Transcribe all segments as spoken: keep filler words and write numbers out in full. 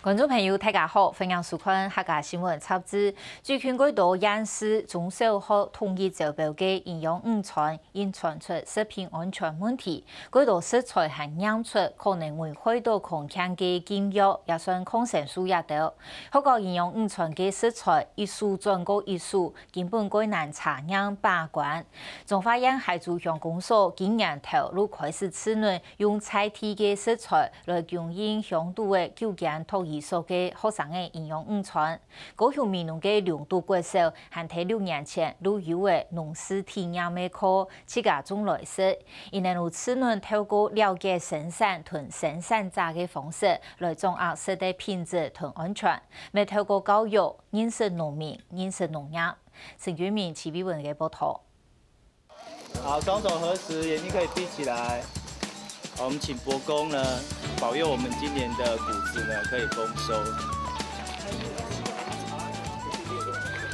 觀眾朋友，大家好，歡迎收看客家新聞雜誌。最近，蓋多縣市中小學統一招標个營養午餐，因傳出食品安全問題，蓋多食材還驗出可能危害到康健个禁藥，也算抗生素這兜。學校營養午餐个食材，一手轉過一手，根本蓋難查驗把關。彰化縣海珠鄉公所今年頭就開始試驗用在地个食材來供應鄉肚个九間托兒所个學生个營養午餐。高雄美濃个龍都國小還在六年前就有个農事體驗个課，自家種來食，因為就試驗透過了解生產同生產者个方式來掌握食个品質同安全，乜透過教育認識農民、認識農業。陳君明、徐偉文个報導。 好，雙手合十，眼睛可以闭起來。好，我們請伯公呢，保佑我們今年的穀子呢可以豐收。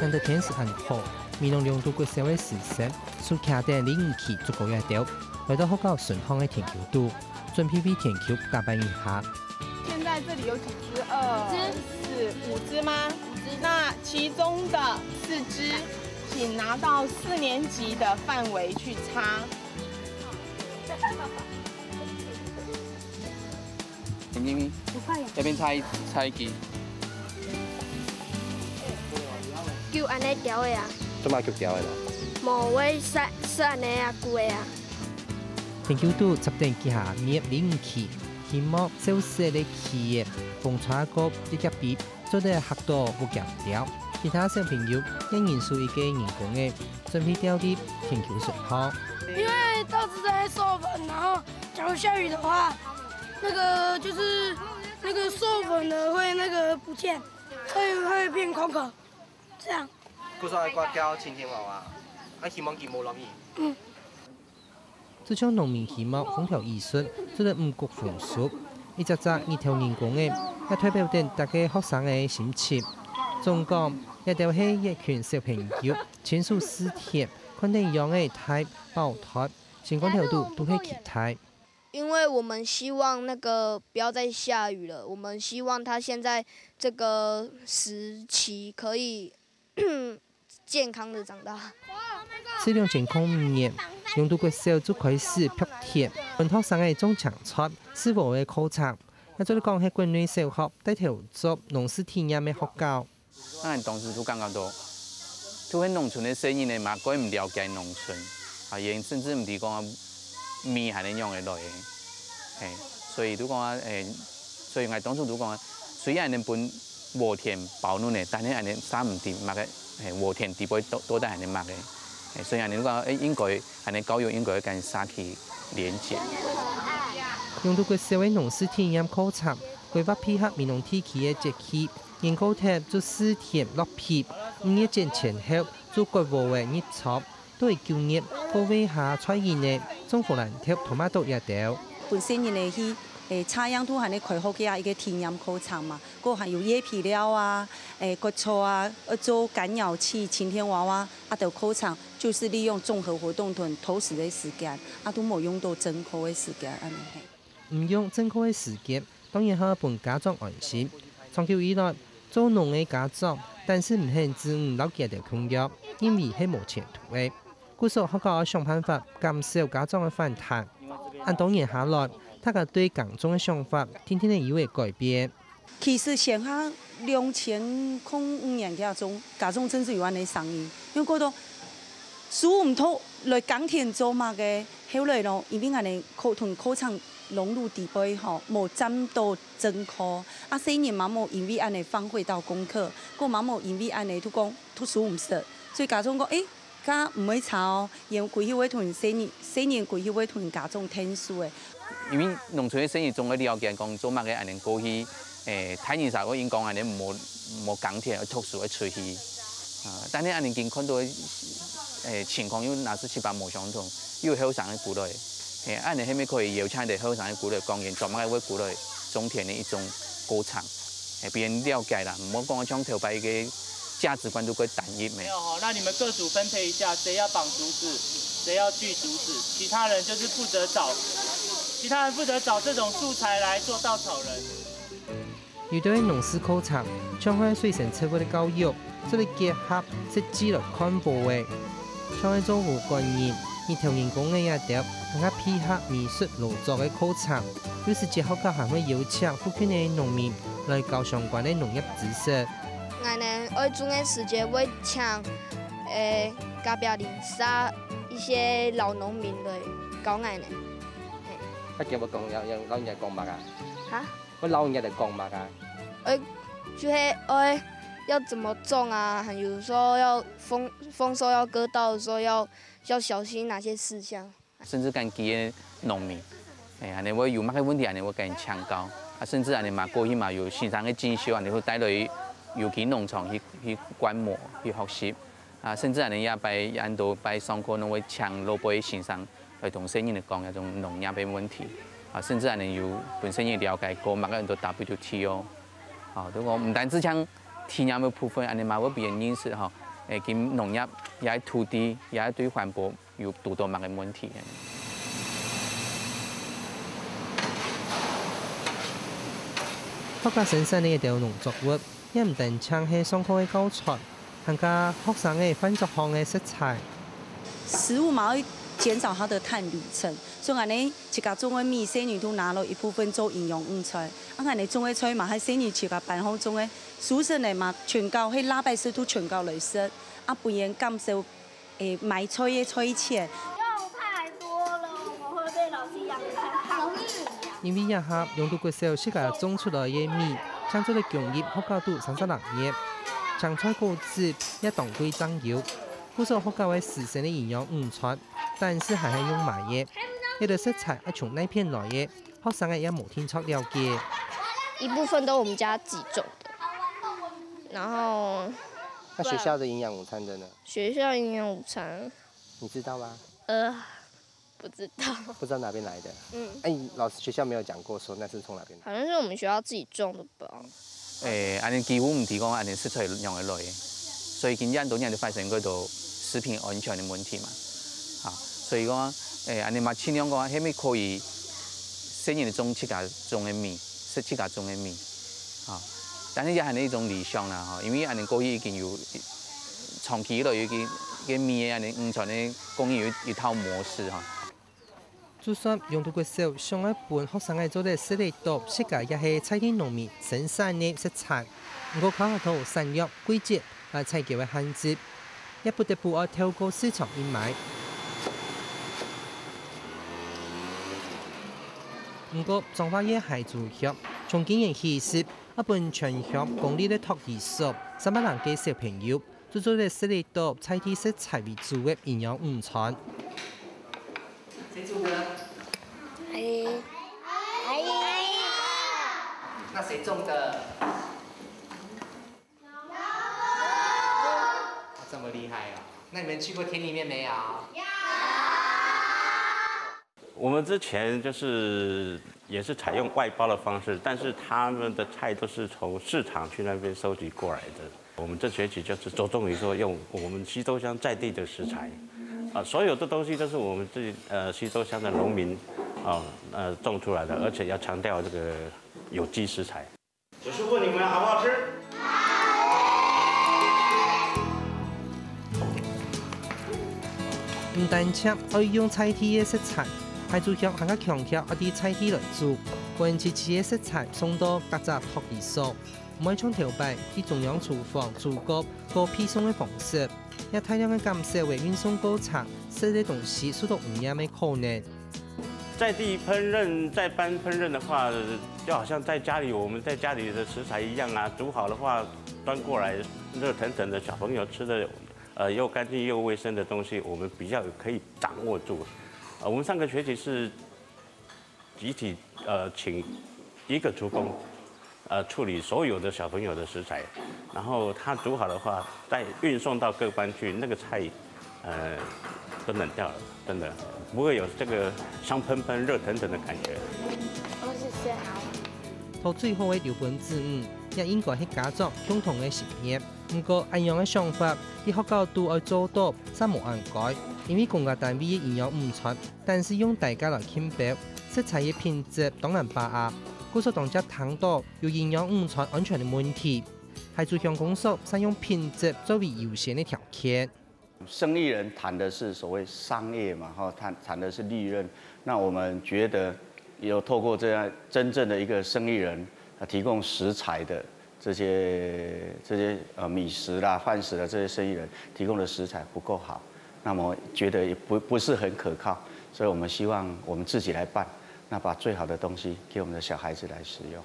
難得天時恁好，美濃龍都國小个師生，手擎等李五期竹篙仔兜，來到學校脣項个田坵肚，準備為田坵打扮一下。現在這裡有幾隻？二、四、五隻嗎？那其中的四隻，請拿到四年級的範圍去插。你你你，這邊插一插一支。就恁呢吊个啊。做麼个吊个啦？無，會使，使恁呢啊，久个啊。田坵肚插等幾下滅李五期，希望燒死个企業，風吹過一夾皮， 做得嚇到無驚掉。其他小朋友也人手一個人工仔，準備吊在田坵脣項。因為稻子在授粉，然後假如下雨的話，那個就是那個授粉的會那個不見，會會變空殼，這樣。故所愛掛吊晴天娃娃，啊希望佢無落雨。嗯。 就像農民希望風調雨順，做得五穀豐收，一隻隻日頭人工仔，也代表等逐個學生个心情。總講，這兜係一群小朋友親手試田，看等秧仔大飽忒，心肝頭肚都係期待。因為我們希望那個不要再下雨了，我們希望它現在這個時期可以 健康的長大。自兩千空五年，龍都國小就開始覆田，分學生仔種青菜、試禾个課程，也做得講係國內小學帶頭做農事體驗个學校。𠊎當時就感覺到，就係農村个細人仔嘛，蓋毋了解農村，啊，也甚至毋知講米係仰仔來个，嘿，所以就講啊，欸，所以𠊎當初就講啊，雖然恁樣分 禾田包卵仔，但係恁樣儕毋知麼个，嘿，禾田底背到，到底恁樣麼个，嘿，所以恁樣講，欸，應該恁樣教育應該跟社區連結。龍都國小个農事體驗課程，規劃配合美濃地區个節氣，人過忒就試田落坯，五月節前後就割禾个日常， 到九月，過尾下菜仁仔，種荷蘭豆、tomato這兜。本身人仔去，欸，插秧都還係開學个啊，一個體驗課程嘛，過還有葉肥料啊，欸，割草啊，呃，做干擾器、晴天娃娃，啊，等課程，就是利用綜合活動同偷食个時間，啊，都無用到正課个時間，恁樣嘿。 毋用正課个時間，當然好分家長安心。長久以來，做農个家長，但係毋肯子女摎佢兜共樣，認為係無前途个。故所學校愛想辦法減少家長个反彈。恁多年下來，大家對耕種个想法定定仔有个改變。 其實先下兩千空五年該種，家長真係有恁樣聲音，因為覺得收毋著來耕田做麼个，後來咯，因為恁樣課，同課程融入底背吼，無佔到正課，啊，細人嘛無因為恁樣放棄到功課，過嘛無因為恁樣就講讀書毋識，所以家長講，欸， 該毋會差哦，因為歸去會同細人，細人歸去會同家長𢯭手个。因為農村个細人總會了解講做麼个恁樣過去，欸，大人儕會應講恁樣無，無耕田，愛讀書，愛出去。啊，但係恁樣今看到个，欸，情況又若係七八無相同，又有後生个過來。欸，恁樣係毋係可以邀請一個後生个過來講，佢做麼个會過來種田个一種過程。 欸，分人了解啦，毋好講像頭擺个價值觀都過單一咩。沒有哦，那你們各組分配一下，誰要綁竹子，誰要鋸竹子，其他人就是負責找，其他人負責找這種素材來做稻草人。有兜个農事課程，像係水生植物个教育，做得結合實際來看保个。像係做禾稈人、日頭人工个這兜，還較配合美術勞作个課程，有時節學校還會邀請附近个農民來教相關个農業知識。𠊎等愛種个時節會請，誒，隔壁鄰舍一些老農民來教𠊎等。啊，今日講要要老人家講麼个啊？哈？我老人家在講麼个啊？呃，就係愛要怎麼種啊，還有說要豐豐收要割稻的時候要要小心哪些事項。甚至講佢个農民，誒，恁呢會有麼个問題，恁呢會跟佢請教。啊，甚至恁呢嘛，過去嘛有先生个進修，恁呢會帶來有機農場去去觀摩、去學習。啊，甚至恁呢也拜恁多拜上課，攏會請老輩先生來同細人仔講這種農業个問題。啊，甚至恁呢有分細人仔了解過，麼个安到WTO。啊，就講毋單止像體驗个部分，恁呢嘛會分人認識吼，誒，今農業也係土地，也係對環保 有堵到麼个問題。客家生產个一兜農作物，也毋單淨係上課个教材，還加學生个飯桌項个色彩。食物嘛會減少它的碳旅程，所以𠊎等自家種个米，細人都拿了一部分做營養午餐。啊，𠊎等種个菜嘛，還細人自家班項種个，收成个嘛，全交，係禮拜四都全交來食，啊，分人減少 誒，買菜个菜錢。用太多了，我們會被老師養太好。因為這下永渡國小自家種出來个米，正做得供給學校肚三十零月，青菜、果子也當貴正有。故所學校个師生个營養午餐，但係還係用買个，這兜食材愛從哪片來个，學生仔也無定著了解。一部分都我們家自己種的，然後那學校的營養午餐的呢？學校營養午餐，你知道嗎？呃，不知道。不知道哪邊來的？嗯。哎，老師，學校沒有講過說那是從哪邊來？好像是我們學校自己種的吧。誒，恁呢幾乎毋知講恁呢食材仰仔來个，所以今恁多人都發生過多食品安全个問題嘛。啊，所以講，誒，恁呢嘛盡量講，係毋係可以細人種自家種个米，食自家種个米。 吼，但是也還係一種理想啦，吼，因為恁呢過去已經有長期以來有一個，一個米个恁呢午餐个供應有一，一套模式，吼。就算永渡國小想愛分學生仔做得食得著自家也係在地農民生產个食材，毋過考慮到產量、季節、 啊，採購个限制，也不得不愛透過市場去買。毋過，彰化縣海珠鄉從今年起始，愛分全鄉公立个托兒所三百零個小朋友，就做得食得著在地食材為主个營養午餐。誰煮的？阿姨。阿姨。那誰種的？ 啊，這麼厲害哦！那你們去過田裡面沒有？我們之前就是也是採用外包的方式，但是他們的菜都是從市場去那邊收集過來的。我們這學期就是着重於說用我們溪州鄉在地的食材，啊，所有的東西都是我們自己，呃，溪州鄉的農民，啊，呃，種出來的，而且要強調這個有機食材。 我是問你們好不好吃？毋單淨愛用在地个食材，海珠鄉還較強調愛在在地來煮，分自家个食材送到各隻托兒所，毋愛像頭擺在中央廚房煮過過配送个方式，也大量个減少了運送過程，食个東西受到污染个可能。 在地烹飪、在班烹飪的話，就好像在家裡，我們在家裡的食材一樣啊，煮好的話端過來，熱騰騰的，小朋友吃的，呃，又乾淨又衛生的東西，我們比較可以掌握住。呃，我們上個學期是集體，呃，請一個廚工， 呃，處理所有的小朋友的食材，然後他煮好的話，再運送到各班去，那個菜，呃，都冷掉了，真的不會有這個香噴噴、熱騰騰的感覺。我是吃好。討最好个留分子女，也應該係家長共同个心願。毋過，恁樣个想法，在學校肚愛做到，煞無恁該，因為公家單位个營養午餐，單係用代價來競標，食材个品質當難把握。故所當接聽到有營養午餐安全个問題，海珠鄉公所善用品質作為優先个條件。生意人談的是所謂商業嘛，哈，谈谈的是利润。那我们觉得，有透过这样真正的一个生意人，啊，提供食材的这些这些呃米食啦、饭食的这些生意人提供的食材不够好，那么觉得也不不是很可靠，所以我们希望我们自己来办，那把最好的东西给我们的小孩子来食用。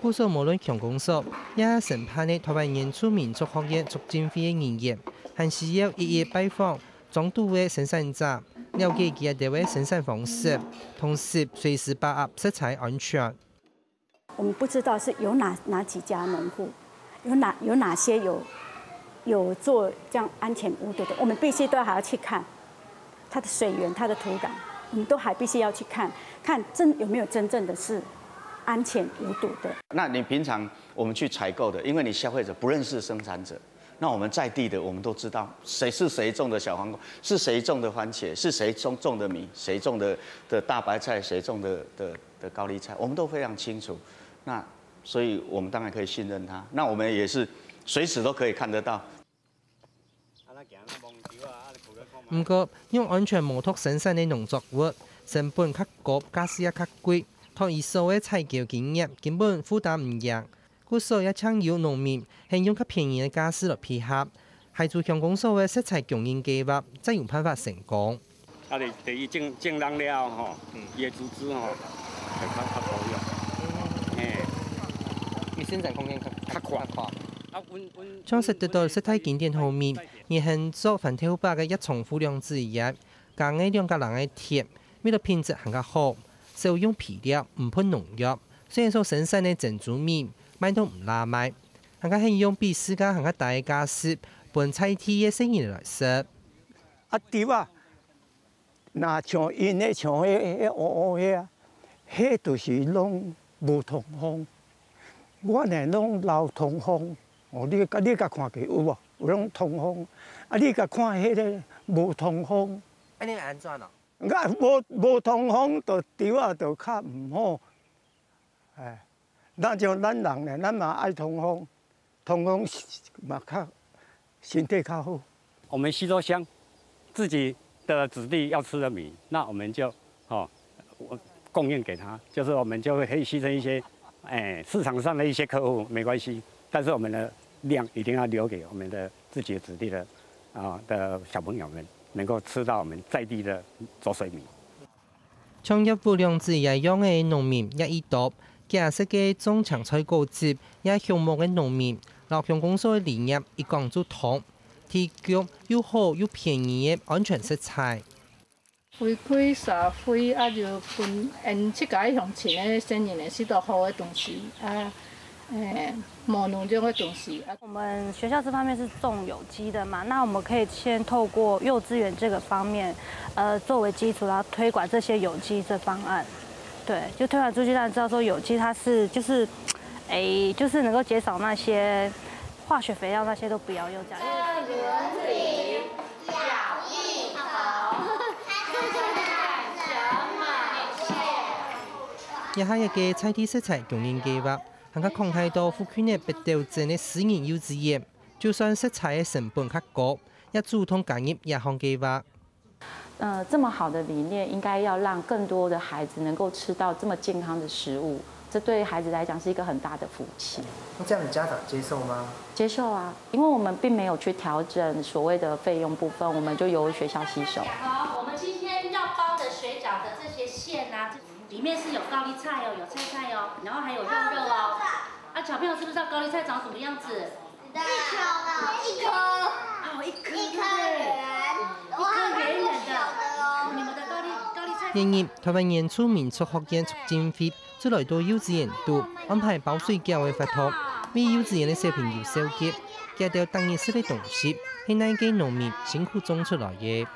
故所無論鄉公所，也係承辦个台灣原住民族學院促進會个人員，還需要一一拜訪莊肚个生產者，了解佢兜个生產方式，同時隨時把握食材安全。我们不知道是有哪哪几家农户，有哪有哪些有有做这样安全无毒的，我们必须都还要去看。 它的水源、它的土壤，我们都还必须要去看，看真有没有真正的是安全无毒的。那你平常我们去采购的，因为你消费者不认识生产者，那我们在地的我们都知道谁是谁种的小黄瓜，是谁种的番茄，是谁种种的米，谁种的的大白菜，谁种的的的高丽菜，我们都非常清楚。那所以我们当然可以信任他。那我们也是随时都可以看得到。毋過，用安全無毒生產个農作物，成本較高，價數也較貴，托兒所个採購經驗根本負擔毋贏。故所也請有農民肯用較便宜个價數來配合，海珠鄉公所个食材供應計畫正有辦法成功。 啊，第第一種種人了吼，伊的組織吼，會較較保養。嘿，伊生產空間較較闊。啊，阮阮像食得到食材經典好味，而現做番豆粑个葉聰富兩子爺，耕个兩甲零个田，為了品質還較好，少用肥料，毋噴農藥，所以所生產个珍珠米賣到毋罅賣，還較肯用比市價還較低个價數，分在地个細人來食。啊，對啊。 若像𪜶个像迄迄烏烏迄啊，迄就是攏無通風。阮呢攏留通風，哦，你你甲看去有無？有攏通風。啊，你甲看迄个無通風。安尼安怎咯？啊，無無通風，就稻啊就較毋好。哎，若像咱人呢，咱嘛愛通風，通風嘛較身體較好。 我们溪州乡自己的子弟要吃的米，那我们就哦供应给他，就是我们就会可以牺牲一些，哎，市场上的一些客户没关系，但是我们的量一定要留给我们的自己的子弟的啊、的小朋友们，能够吃到我们在地的左水米。 像葉武兩子爺樣个農民也已多，假設个種青菜果子也畜牧个農民，摎鄉公所个理念一講就通，提供又好又便宜个安全食材。回饋社會啊，就分𫣆自家鄉親个先人个食到好个東西啊，誒，無農藥个東西啊。我们学校这方面是种有机的嘛，那我们可以先透过幼稚园这个方面，呃，作为基础，然后推广这些有机这方案。对，就推广出去，让人知道说有机它是就是，诶，就是能够减少那些化学肥料那些都不要用这样。這下一個在地食材供應計畫，還較擴大到附近个北斗鎮个私人幼稚園，就算食材个成本較高，也主動加入這項計畫。呃，這麼好的理念，應該要讓更多的孩子能夠吃到這麼健康的食物，這對孩子來講是一個很大的福氣。那這樣子家長接受嗎？接受啊，因為我們並沒有去調整所謂的費用部分，我們就由學校吸收。好，我們今天要包的水餃的這些餡啊，裡面是有高麗菜哦，有菜菜哦，然後還有肉肉哦。啊，小朋友知不知道高麗菜長什麼樣子？一顆啊，一顆，哦，一顆，一顆圓圓的，一顆圓圓的。你們的高麗高麗菜。近日，台灣原住民族學院促進會就來到幼稚園肚安排包水餃个活動，為幼稚園个小朋友紹介，介紹逐日食个東西係哪個農民辛苦種出來个。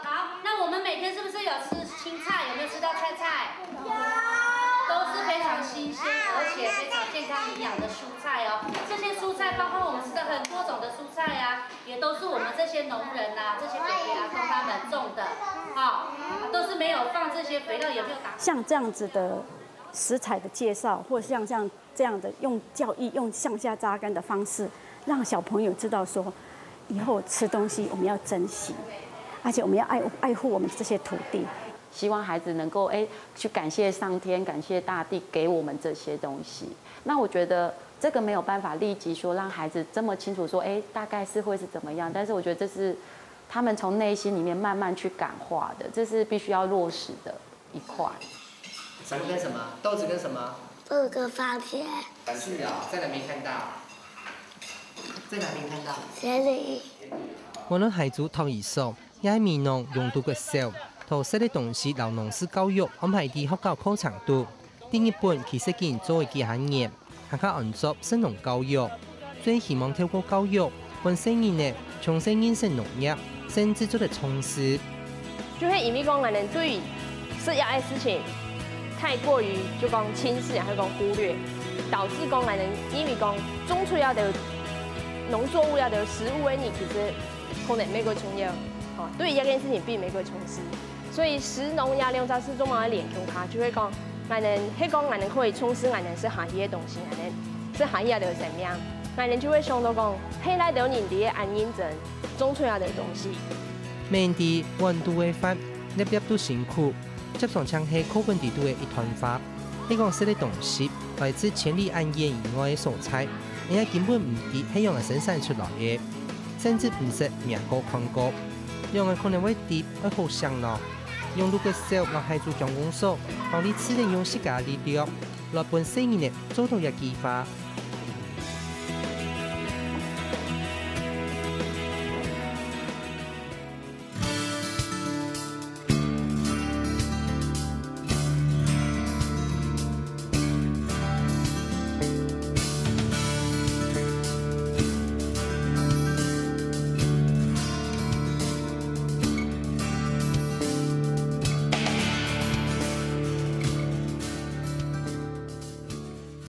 好，那我們每天是不是有吃青菜？有沒有吃到菜菜？有，都是非常新鮮而且非常健康營養的蔬菜哦。這些蔬菜包括我們吃的很多種的蔬菜啊，也都是我們這些農人啊，這些伯伯阿公他們種的，好，都是沒有放這些肥料，也沒有打。像這樣子的食材的介绍，或像像这样的用教育、用向下扎根的方式，让小朋友知道说，以后吃东西我们要珍惜，而且我们要爱爱护我们这些土地。希望孩子能够哎去感谢上天，感谢大地给我们这些东西。那我觉得这个没有办法立即说让孩子这么清楚说，哎，大概是会是怎么样，但是我觉得这是他们从内心里面慢慢去感化的，这是必须要落实的一块。什么跟什么？豆子跟什么？二个番茄，是啊，在哪边看到？在哪边看到？这里無論係做托兒所，也係美濃永渡國小，同食个東西摎農事教育安排在學校課程肚。在日本其實已經做了幾下年，還較安做食農教育。最希望透過教育，分細人仔從細認識農業，甚至做得創事。就係因為講，𠊎等對食藥个事情太過於就講輕視，也係講忽略，導致講𠊎等因為講種出來个農作物、个食物个人，其實可能無幾重要，吼，對這件事情並無幾重視。所以食農業兩隻事做麼个連共下，就會講，𠊎等係講𠊎等可以重視𠊎等食下去个東西，𠊎等食下去个生命，𠊎等就會想到講，係哪兜人在恁認真種出來个東西。面對溫度个飯，粒粒都辛苦，接上像係課本裡肚个一段話。你講食个東西來自千里恁遠以外个所在，人家根本毋知係仰仔生產出來个，甚至毋識摸過看過。仰仔可能會知愛好啥呢？用如果小摎孩子講工所，幫你試著用自家力量，來分細人仔做到這句話。